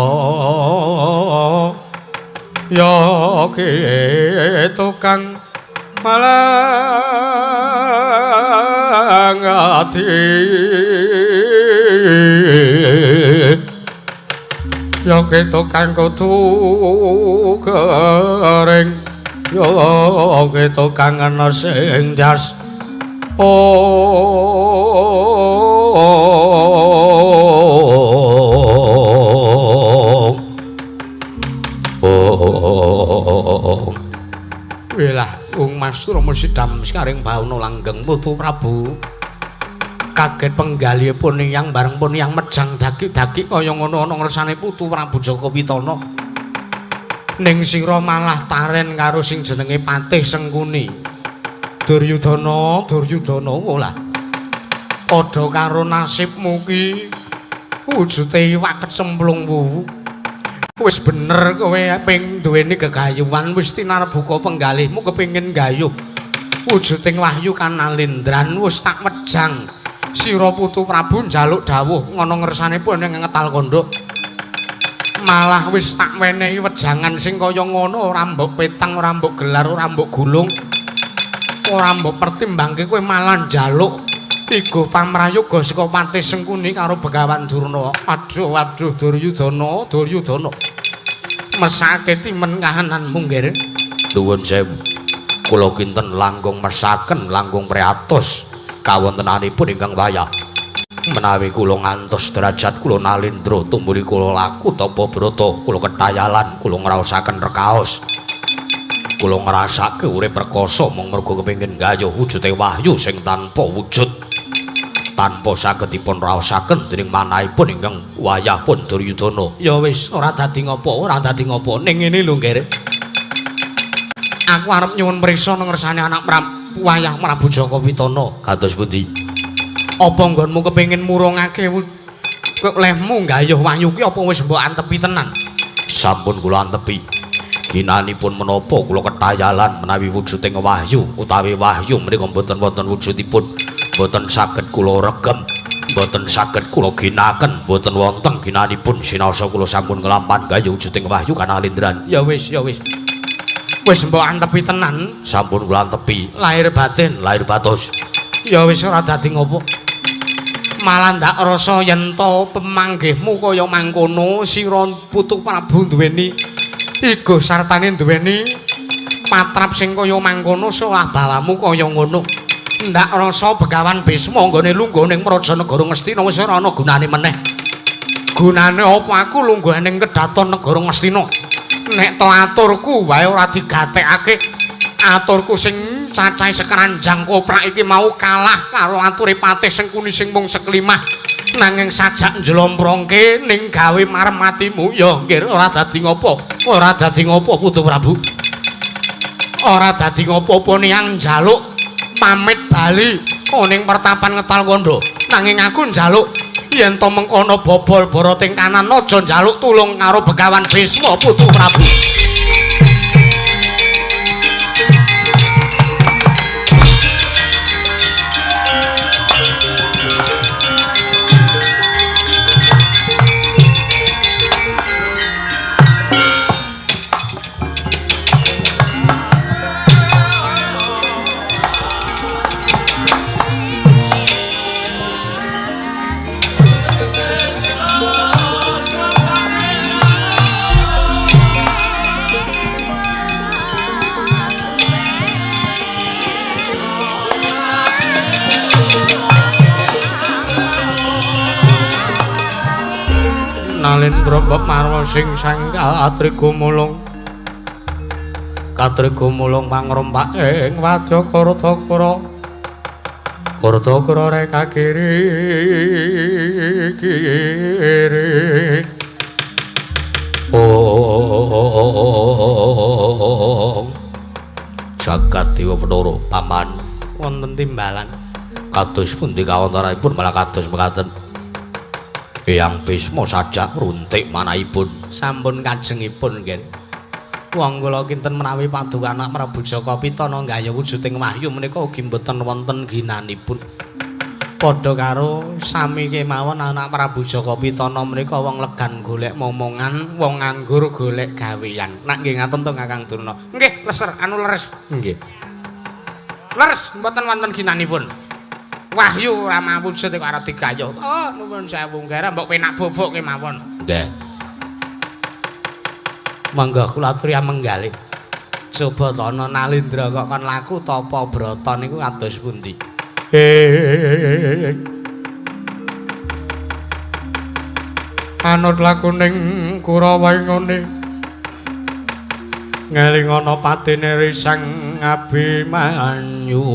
ya ki tukang malang ati ya ki tukang kudu kering ya ki tukang ana sing jas. Oh, wilah Ung Mas Rama sidam sekaring bawana langgeng Putu Prabu. Kaget penggalihipun yang bareng pun yang mejang dagik-dagik kaya ngono ana ngersane Putu Prabu Jaka Pitana. Ning sira malah taren karo sing jenenge Patih Sengkuni. Duryudana, Duryudana lah. Padha karo nasibmu ki wujude iwak kecemplung wuwu. Wis bener kowe ping duweni gegayuhan wis tinarbuka penggalihmu kepengin gayuh wujuding wahyu kanalindran wis tak mejang. Sira Putu Prabu njaluk dawuh ngono ngersane pun ing ngetal kondhok. Malah wis tak wenehi wejangan sing kaya ngono ora mbok petang, ora mbok gelar, ora mbok gulung. Ora mbok pertimbangke kowe malah njaluk igo pamrayoga saka Patih Sengkuni karo Begawan Durna. Aduh aduh Duryudana, Duryudana. Mesake timen kahananmu, Nggir. Nuwun sewu. Kula kinten langkung mesaken, langkung priatos kawontenanipun ingkang wayah. Menawi kula ngantos derajat kula nalindra tumuli kula laku tapa brata, kula ketayalan, kula ngraosaken rekaos. Kula ngrasake urip rekoso mung merga kepengin gayuh wujude wahyu sing tanpa wujud. Tanpa saged dipun raosaken dening manahipun ingkang wayah pun Duryudana. Ya wis, ora dadi ngopo, ora dadi ngopo. Ning ngene lho, Nggir. Aku arep nyuwun priksa nang ngersane anak wayah Prabu Jaka Pitana. Kados pundi? Apa nggonmu kepengin murungake lehmu gayuh wahyu ki apa wis mbok antepi tenan? Sampun kula antepi. Ginanipun menapa kula ketayalan menawi wujuding wahyu utawi wahyu menika mboten wonten wujudipun, mboten saged kula regem, mboten saged kula ginaken, mboten wonten ginanipun sinaosa kula sampun nglampahan gayuh wujuding wahyu kanalindran. Ya wis, ya wis. Wis mbok antepi tenan? Sampun kula antepi. Lahir batin, lahir batos. Ya wis ora dadi ngopo. Malah ndak rasa yen to pemanggihmu kaya mangkono sira putu Prabu duweni igo sartane duweni patrap sing kaya mangkono solah bawamu kaya ngono. Ndak rasa Begawan Bisma nggone lungguh ning Praja Negara Ngastina wis ora ana gunane meneh. Gunane apa aku lungguh ning kedaton Negara Ngastina? Nek to aturku wae ora digatekake. Aturku sing cacahe sekeranjang koprak iki mau kalah karo ature Patih Sengkuni sing mung seklimah. Nanging sajak njlomprongke ning gawe marem atimu. Ya nggih, ora dadi ngopo. Ora dadi ngopo Putu Prabu. Ora dadi ngopo-opo niyang njaluk pamit bali ning pertapan Ngetal Kandha. Nanging aku njaluk yen to mengkono bobol boroting kanan aja njaluk tulung karo Begawan Bisma Putu Prabu. Nalindra mbok marwa sing sang katrigumulung katrigumulung pangrompak ing wadya Karatakara Karatakara reka kiri kiri. Oh jagat dewa Bathara paman wonten timbalan kados pundi kawontenanipun malah kados mekaten. Eyang Bisma sajak runtik manahipun sampun kajengipun nggih. Wong kula kinten menawi paduka anak Prabu Jaka Pitana nggayuh wujuding wahyu menika ugi mboten wonten ginanipun. Padha karo sami kemawon anak Prabu Jaka Pitana menika wong legan golek momongan, wong nganggur golek gawean. Nak nggih ngaten to Kakang Durna? Nggih, leser anu leres. Nggih. Leres mboten wonten ginanipun. Wahyu ora mawujud kok arep digayuh. Oh, nuwun sewu nggih, mbok penak bobok kemawon. Nggih. Monggo kula aturi menggalih. Coba tono Nalindra kok kon laku tapa brata niku kados pundi? Anut lakuning Kurawa ngene. Ngeling ana patine Risang Abimanyu.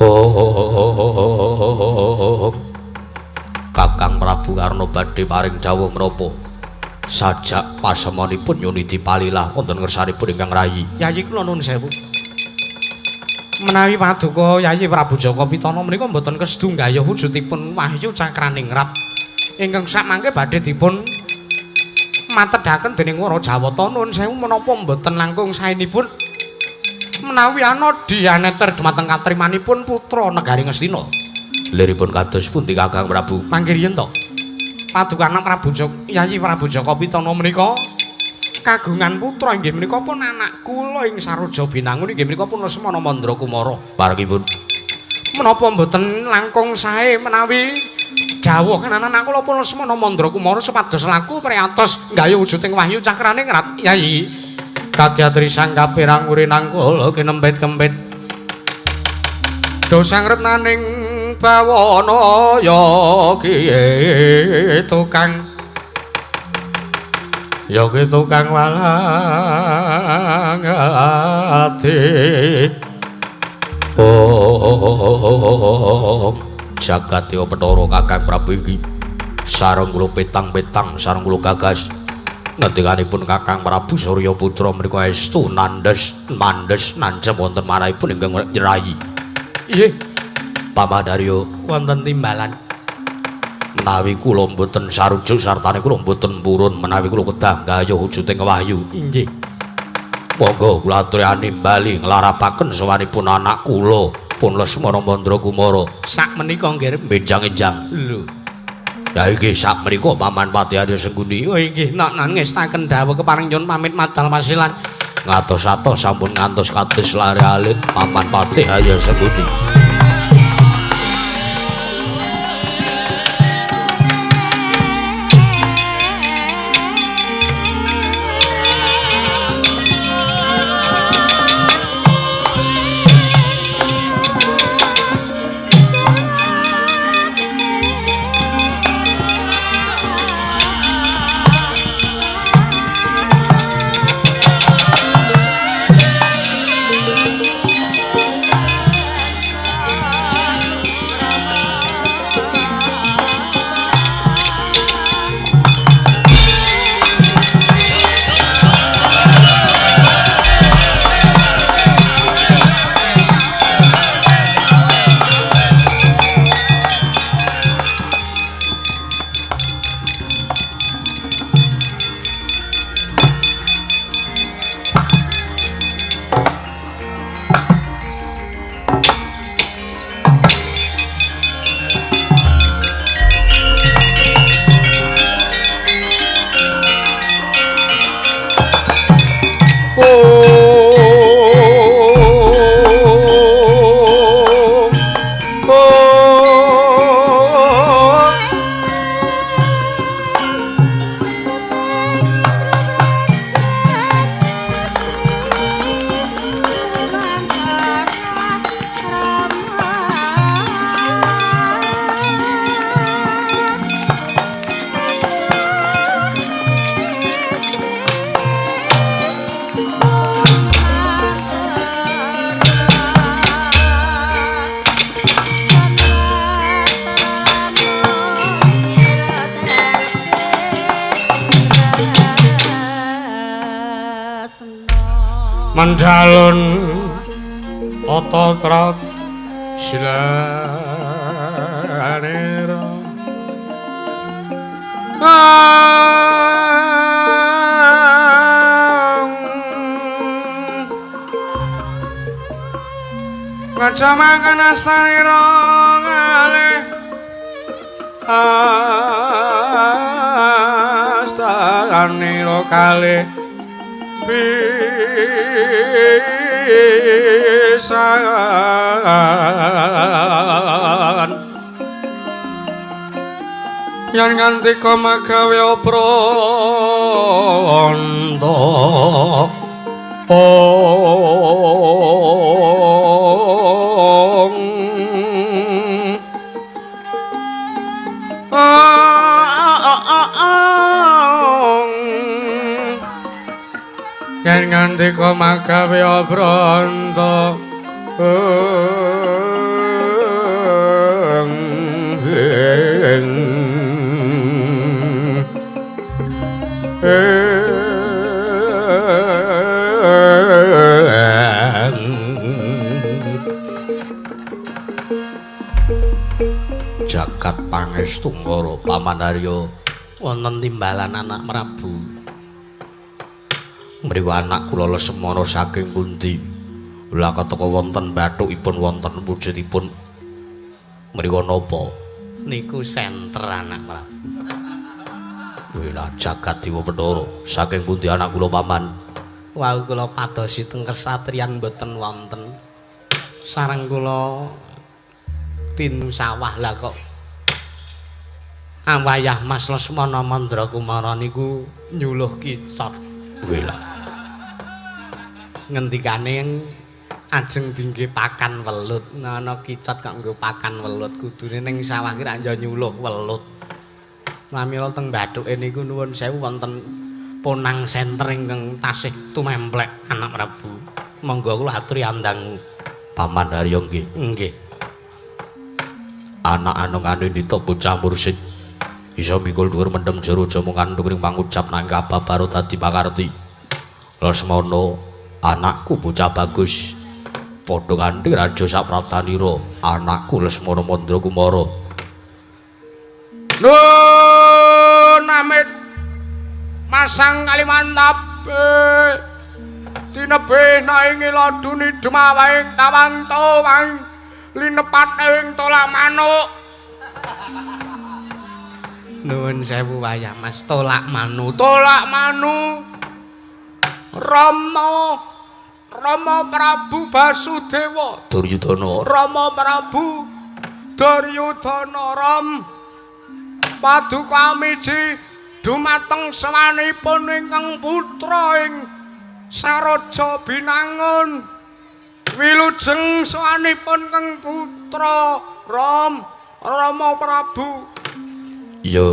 Oh, Kakang Prabu Karna badhe paring dawuh menapa? Sajak pasemonipun nyuniti palilah wonten ngersanipun ingkang rayi. Yayi kula nuwun sewu. Menawi paduka Yayi Prabu Jaka Pitana menika mboten kesedu nggayuh wujudipun wahyu cakraningrat ingkang sakmangke badhe dipun matedhaken dening Wara Jawata. Nuwun sewu menapa mboten langkung saenipun menawi ana dianeter dumateng katrimanipun putra negari Ngastina. Liripun kados pundi Kakang Prabu? Mangke riyen to. Paduka anak Prabu Jaka, Yayi Prabu Jaka Pitana menika kagungan putra inggih menika pun anak kula ing Saroja Binangun inggih menika pun Lesmana Mandra Kumara. Parengipun menapa mboten langkung sae menawi dawuh anak kula pun Lesmana Mandra Kumara supados laku priyatos nggayuh wujuding wahyu cakrane ngrat Yayi. Kagyatri sang kapirang urinangkala kinempit-kempit dosang retnaning bawana ya ki tukang ya ki tukang walang ati. Oh, jagat ya Bathara Kakang Prabu iki sareng kula petang-petang sareng kula gagas. Ngendikanipun Kakang Prabu Surya Putra menika estu nandhes mandhes nancep wonten manahipun ingkang nyerahi. Nggih. Pamandarya wonten timbalan. Menawi kula mboten sarujuk sartane kula mboten purun menawi kula kedah nggayuh wujuding wahyu. Inggih. Monggo kula aturani bali nglarapaken sowanipun anak kula pun Lesmana Mandra Kumara. Sak menika nggih benjang-enjang. Lho. Ya iki sak menika Paman Patih Arya Sengkuni. Oh inggih, nak nan ngestaken dawuh kepareng nyuwun pamit madal wasilan. Ngatos-atos sampun ngantos kados lare alit Paman Patih Arya Sengkuni. Mendalun tata trat silanira ngajamaken astanira ngalih astanira kalih pisan yen ngantika magawe pranta yen ngantika magawe pranta Jagat pangestu ngara Paman Arya wonten timbalan anak Prabu. Mriku anak kula Lesmana saking pundi? Lah keteka wonten bathukipun wonten wujudipun Mriko napa? Niku senter anak Prabu. Wela jagat dewa Bathara. Saking pundi anak kula paman? Wau kula padosi teng kesatriyan mboten wonten. Sareng kula tin sawah lah kok awayah Mas Lesmana Mandrakumara niku nyuluh kicot. Wela. Ngendikane ajeng dingge pakan welut. Ana kicot kok nggo pakan welut, kudune ning sawah ki ra nyuluh welut. Pramila teng bathuke niku nuwun sewu wonten ponang senter ingkang tasih tumemplek anak Prabu. Monggo kula aturi andangu. Paman Haryo nggih. Nggih. Anak anungane ndita bocah mursid. Isa mikul dhuwur mendem jero aja mung kandhung ring pangucap nang kababaro dadi pakarti. Lesmana anakku bocah bagus. Padha kanthi raja sapratanira, anakku Lesmana Mandrakumara. Nun amit masang kalimantabe tinebih naing laduni dumawaing tawang tawang linepat ing tolak manuk. Nuwun sewu wayah Mas, tolak manu, tolak manu. Rama Rama Prabu Basudewa Duryudana. Rama Prabu Duryudana Ram paduka miji dumateng sawanipun ingkang putra ing Saraja Binangun. Wilujeng sawanipun ingkang putra Ram Rama Prabu. Iya,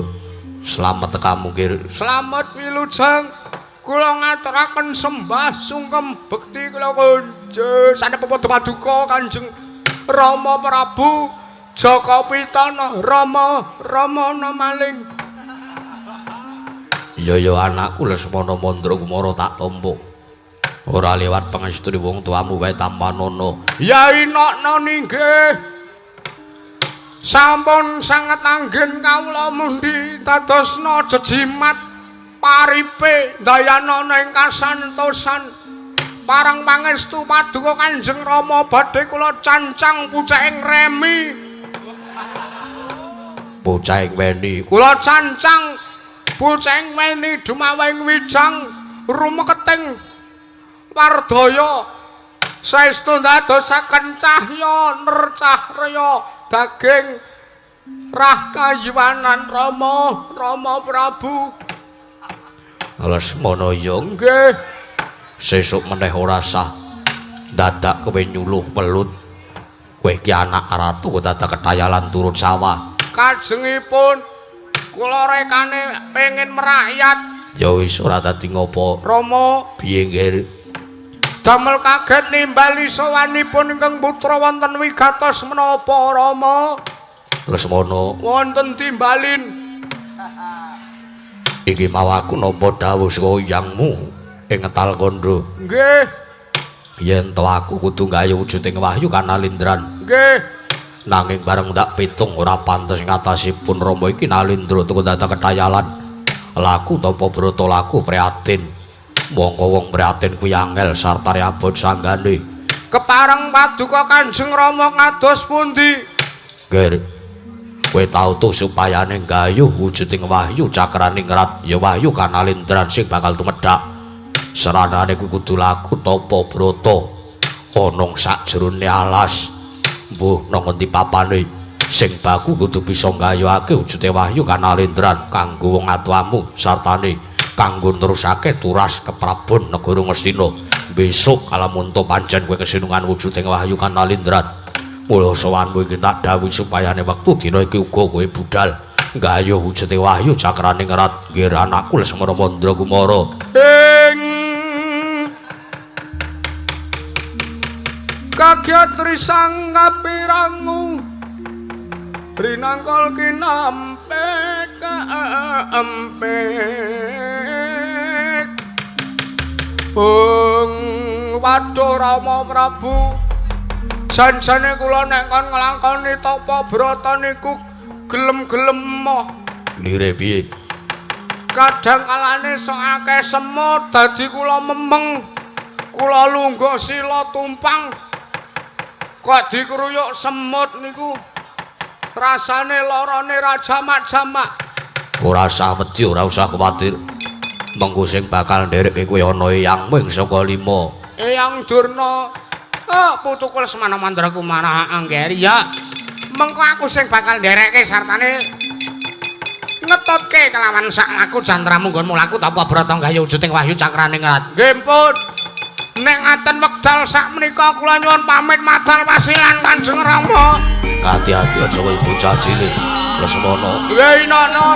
slamet tekamu Kir. Slamet wilujeng. Kula ngaturaken sembah sungkem bekti kula kunjung sanepa paduka Kanjeng Rama Prabu Jaka Pitana Rama Ramana maling. Iya ya anakku Lesmana Mandrakumara tak tampa. Ora liwat pangestri wong tuamu wae tampanana. Ya inokno ninggih. Sampun sanget anggen kawula mundi dadosna jejimat paripe ndayanana ing kasantosan. Parang pangestu paduka Kanjeng Rama badhe kula cancang pucahing remi. Pucahing weni. Kula cancang pucahing weni dumawing wijang rumeketing wardaya. Saestu ndadosaken cahya nercahrya daging rah kayiwanan Rama Rama Prabu. Lesmana ya nggih. Sesuk meneh ora sah dadak kowe nyuluh welut. Kowe iki anak ratu kok dadak ketayalan turun sawah. Kajengipun kula rekane pengin merakyat. Ya wis ora dadi ngopo. Rama piye nggih? Damel kaget nimbali sowanipun ingkang putra wonten wigatos menapa Rama? Lesmana wonten timbalin. Iki mau aku nampa dawuh saka yangmu ing Ngetal Kandha. Nggih. Yen to aku kudu gawe wujuding wahyu kanalindran. Nggih. Nanging bareng tak pitung ora pantes ngatasipun Rama iki Nalindra tuku dadak ketayalan. Laku tapa brata laku prihatin. Mongko wong prihatin kuwi angel sartane abot sanggane. Kepareng paduka Kanjeng Rama kados pundi? Nggih. Kowe tau tuh supayane gayuh wujuding wahyu cakraning rat ya wahyu kanalindran sing bakal tumedhak. Seranane kuwi kudu laku tapa brata ana sakjerone alas. Mbuh nang ngendi papane sing baku kudu bisa nggayuhake wujude wahyu kanalindran kanggo wong atuamu sartane kanggo nerusake turas keprabon negara Ngastina. Besok kalamunta pancen kowe kesinungan wujuding wahyu kanalindran. Mula sowanmu iki tak dawuhi supayane wektu dina iki uga kowe budal nggayuh wujude wahyu cakraning rat. Nggih anakku Lesmana Mandrakumara. Ing kagyat risang kapirangu rinangkal kinampe kaempek. Bung waduh Rama Prabu, jan-jane kula nek kon nglakoni tapa brata niku gelem-gelem moh. Lire piye? Kadang kalane sok akeh semut dadi kula memeng. Kula lungguh sila tumpang. Kok dikruyuk semut niku. Rasane larane ra jamak-jamak. Ora usah wedi, ora usah kuwatir. Mengko sing bakal nderekke kowe ana eyang ming saka 5. Eyang Durna. Oh, putuku Lesmana Mandra Kumara Angger ya. Mengko aku sing bakal nderekke sartane ngetutke kelawan sak laku jantramu nggonmu laku tapa brata gawe wujuding wahyu cakraning rat. Nggih pun. Nek ngaten wekdal sak menika kula nyuwun pamit madal wasilan Kanjeng Rama. Ati-ati aja kaya bocah cilik. Lesmana. Nggih nono.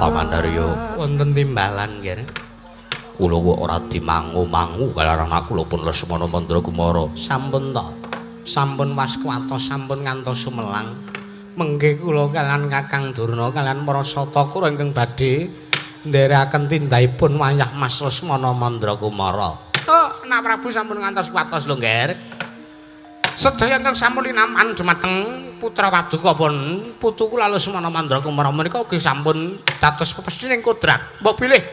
Paman Daryo, Wonten timbalan nggih. Kula kok ora dimangu-mangu kalaran aku lho pun Lesmana Mandra Kumara. Sampun to. Sampun waskuwatos, sampun ngantos sumelang. Mengke kula kalian Kakang Durna kalian para satakura ingkang badhe nderekaken tindakipun wayah Mas Lesmana Mandra Kumara. Oh, Nak Prabu sampun ngantos kuwatos lho, Ngger. Sedaya ingkang sampun linampan dumateng putra paduka pun putu kula Lesmana Mandra Kumara menika ugi sampun dados pepesthening kodrat. Mbok bilih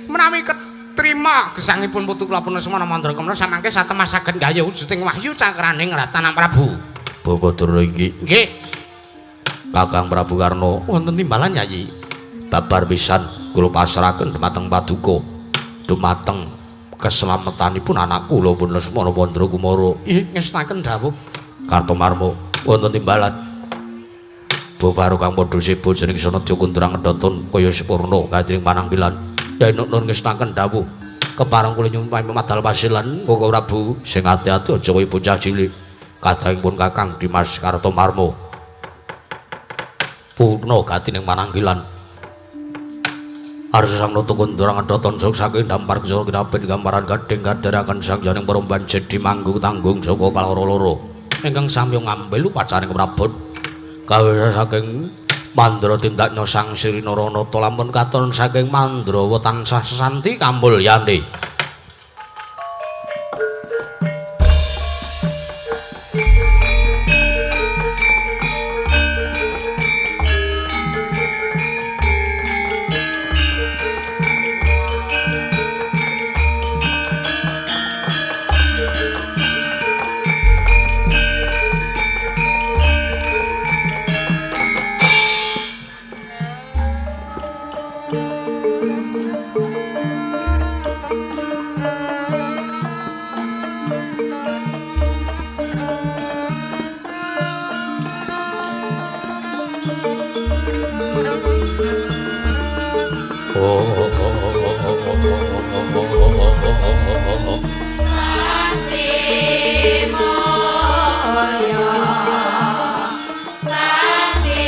menawi ketrima gesangipun putu kula pun Lesmana Mandra Kumara samangke satemah saged gayuh wujuding wahyu cakraning Ratan Prabu. Bapak Durna iki. Nggih. Kakang Prabu Karna, Wonten timbalan Yayi. Babar pisan kula pasrahaken dumateng paduka. Dumateng keselamatanipun anak kula pun Lesmana Mandra Kumara. Ih, ngestaken dawuh. Kartomarma wonten timbalan. Boparo kang padha seba jeneng Sanadya Kundrang Kedaton kaya sepurna gandring pananggilan. Yai Nun ngestaken dawuh. Kepareng kula nyuwun madal pasilan Koko Prabu sing ati-ati aja kaya bocah cilik. Kadangipun Kakang Dimas Kartomarma. Purna gatining pananggilan. Arsa sang nata Kundrang Kedaton saking dampar ksara kinapit gambaran gading kadheraken sang janing peromban jedi manggung tanggung saka paloro loro. Ingkang samya ngambil upacaring prabot. Kawisa saking Mandra tindaknya sang Sri Naranata lamun katon saking Mandrawa tansah sesanti kamulyane. Santi Mulya, Santi